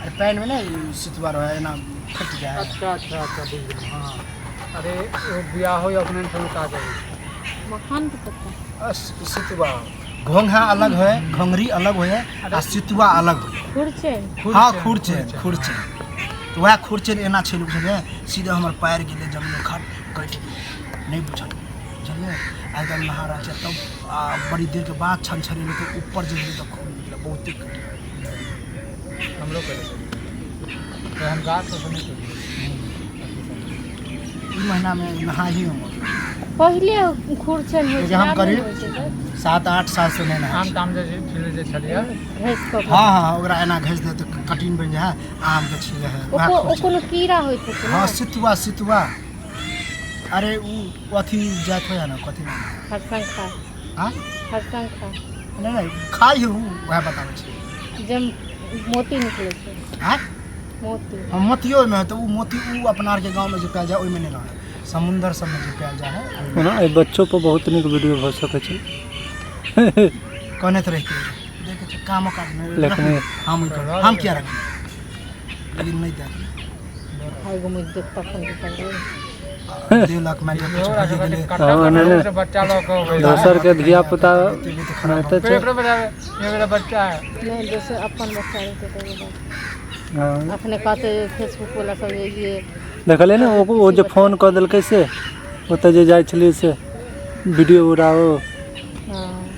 अरे पानिमे नहि सितुआ रहै एना फटि जाइ है। अच्छा अच्छा अच्छा, बुझि गेलहुँ। हँ, अरे ओ बियाहो या उपनयन सबमे काज अबै छै। मखान के पत्ता। सितुआ घोंघा अलग है, घोंघरी अलग होइ है आ सितुआ अलग होइ है। खुरचैन। हँ, खुरचैन खुरचैन। तऽ वएह खुरचैन एना छलि, बुझलियै? सीधे हमर पैर गेलै जमीन, खट कटि गेलै, नहि बुझल, बुझलियै? आ एकदम नहा रहल छै तब आ बड़ी देरके बाद छन छनेलै तऽ ऊपर जे गेलै तऽ खून निकलै, बहुते कटि गेलै। हमरो करै छै तऽ हम गाछ सबसँ नहि तोड़ियै। ई महीनामे नहा ही हम पहिले खुरचैन होइ लेकिन छै, हम आब नहि करीब होइ छै सर। 7-8 सालसँ नहि नहाइ आम छी। ताम जे छिलै जे छलियै। घसि कऽ। हँ हँ, ओकरा एना घसि दे तऽ कटिन बनि जाइ है, आमके छिलै है। ओ वएह ओ खुरचैन। कोनो कीड़ा होइत हेतै हँ ने? सितुआ सितुआ। अरे ओ अथी जाइत होइ है ने, कथी नाम? हरशंखा। आँय? हरशंखा। नहि नहि, खाइ है ओ, वएह बताबै छी। जे मोती निकलै छै। आँय? मोती। हँ, मोतियो ओहिमे है तऽ ओ मोती ओ अपना आरके गाँवमे जे पायल जाय ओहिमे नहि रहै, समुन्दर सबमे जे पायल जाइ है ओहिमे। ओना एहि बच्चो पर बहुत नीक वीडियो भऽ सकै छै। कहने तऽ रहिते देखै छै, कामो काज नहि। लेकिन हम ई करब, हम किया रखबै? लेकिन नहि दे। एगो मुझ देख तखन के करबै। देलक, मानि लिअ किछु भइए गेलै। कट्टा हँ, नहि, नहि। से बच्चा लऽ कऽ अबै। दोसर के धिया पुता तबियत खराब। रहते फेर छै। एकरो बजाबै, ये मेरा बच्चा है। नहि, दोसर अपन बच्चा रहतै तऽ एगो बात। हँ। अखने कहतै फेसबुक वाला सब जे ये। देखलियै ने, ओ जे फोन कऽ देलकै से ओतऽ जे जाइ छलियै से वीडियो उड़ाओ। हँ।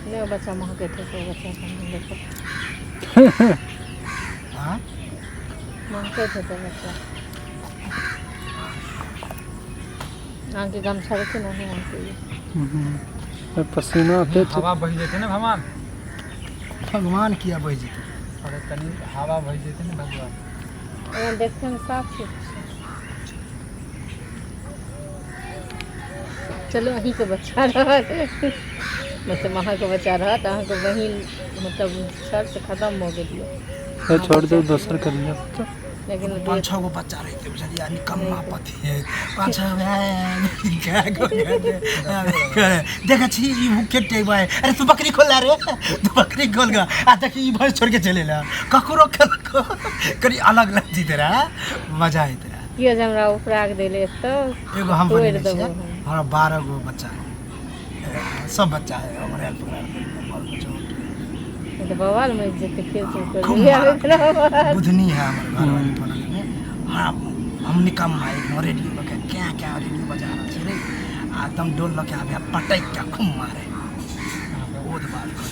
नहि, ओ बच्चा महकैत हेतै, ओ बच्चा के हम देखब। आँय? महकैत हेतै बच्चा। अहाँके गमछा देखियौ ने, ओहो महकैए। हम्म। पसीना एते छै। हवा बहि जेतै ने भगवान। भगवान किया बहि जेतै? अरे कनि हवा बहि जेतै ने भगवान। ओना देखैमे साफ सुथ छै। चलू, अहीँके बच्चा रहत, मतलब अहाँके बच्चा रहत, अहाँके बहिन मतलब छल से खतम भऽ गेल यऽ। हे, छोड़ दे, दोसर के धिया पुता। लेकिन पाँच छः गो बच्चा रहते, बुझलियै? निकम्मा पति है, पाँच छः गो देखै छी। ई भूखे टेबा है। अरे तू बकरी खोल रे, तू बकरी खोल गा। आ देखी, ई भैंस छोड़ के चले ला, ककरो ककरो कनी अलग लगती रहा, मजा आइत रहा। कियो जे हमरा उपराग देले तऽ एगो हम तोड़ि बनेने देबो छियै। हम। हमरा 12 गो बच्चा है, सब बच्चा है हमर हेल्प करै बाल बच्चा। तऽ बवाल मचि जेतै फेसबुक पर। खूब मारत। बुधनी है हमर घरवाली बगलमे। हाँ, हम निकम्मा एक रेडियो लऽ के क्या क्या रेडियो बजा रहल छै रे, आ एकदम डोल लऽ के आबे, पटकि के खूब मारे, ओध बात कर।